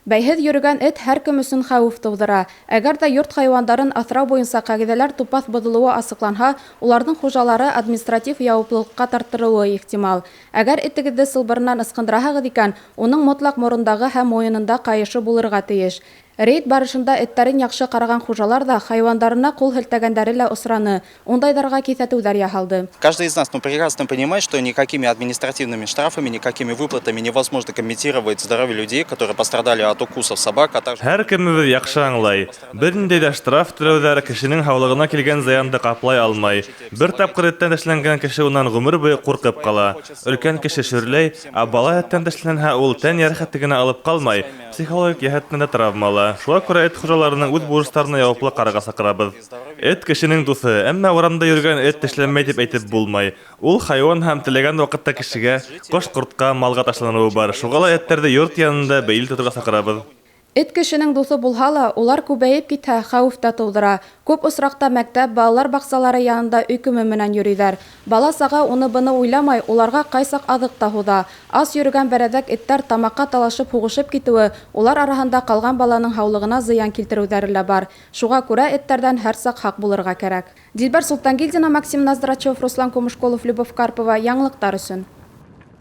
Бәйһеҙ йөрөгән эт һәр кем өсөн хәүеф тыуҙыра. Әгәр ҙә йорт хайуандарын аҫрау буйынса ҡағиҙәләр тупаҫ боҙолоуы асыҡланһа, уларҙың хужалары административ яуаплылыҡҡа тарттырылыуы ихтимал. Әгәр этегеҙҙе сылбырынан ысҡындыраһығыҙ икән, уның мотлаҡ морондағы һәм муйынында ҡайышы булырға тейеш. Рейд барышында эттәрен яҡшы ҡараған хужалар ҙа, хайуандарына ҡул һелтәгәндәре лә осраны. Ундайҙарға киҫәтеүҙәр яһалды. Каждый из нас, ну, прекрасно понимает, что никакими административными штрафами, никакими выплатами невозможно компенсировать здоровье людей, которые пострадали от укусов собак, а также Һәр кемебеҙ яҡшы аңлай: бер ниндәй ҙә штраф түләүҙәр кешенең һаулығына килгән зыянды ҡаплай алмай. Бер тапҡыр эттән тешләнгән кеше унан ғүмер буйы ҡурҡып ҡала. Өлкән кеше шөрләй, ә бала эттән тешләнһә, ул тән йәрәхәте генә алып ҡалмай, психологик йәһәттән дә травма ала. Шуға күрә эт хужаларының үҙ бурыстарына яуаплы ҡарарға саҡырабыҙ. Эт кешенең дуҫы, әммә урамда йөрөгән эт тешләнмәй тип әйтеп булмай. Ул хайуан һәм теләгән ваҡытта кешегә, ҡош-ҡортҡа, малға ташланыуы бар. Шуға ла эттәрҙе йорт янында бәйле тоторға саҡырабыҙ. Эт кешенең дуҫы булһа ла, улар күбәйеп китһә, хәүеф тә тыуҙыра. Күп осраҡта мәктәп, балалар баҡсалары янында өйкөмө менән йөрөйҙәр. Бала-саға уны-быны уйламай, уларға ҡайсаҡ аҙыҡ та һуҙа. Ас йөрөгән бәрәҙәк эттәр тамаҡҡа талашып һуғышып китеүе, улар араһында ҡалған баланың һаулығына зыян килтереүҙәре лә бар. Шуға күрә эттәрҙән һәр саҡ һаҡ булырға кәрәк. Дилбәр Солтангилдина, Максим Ноздрачев, Руслан Кумышколов, Любовь Карпова. Яңылыҡтар өсөн.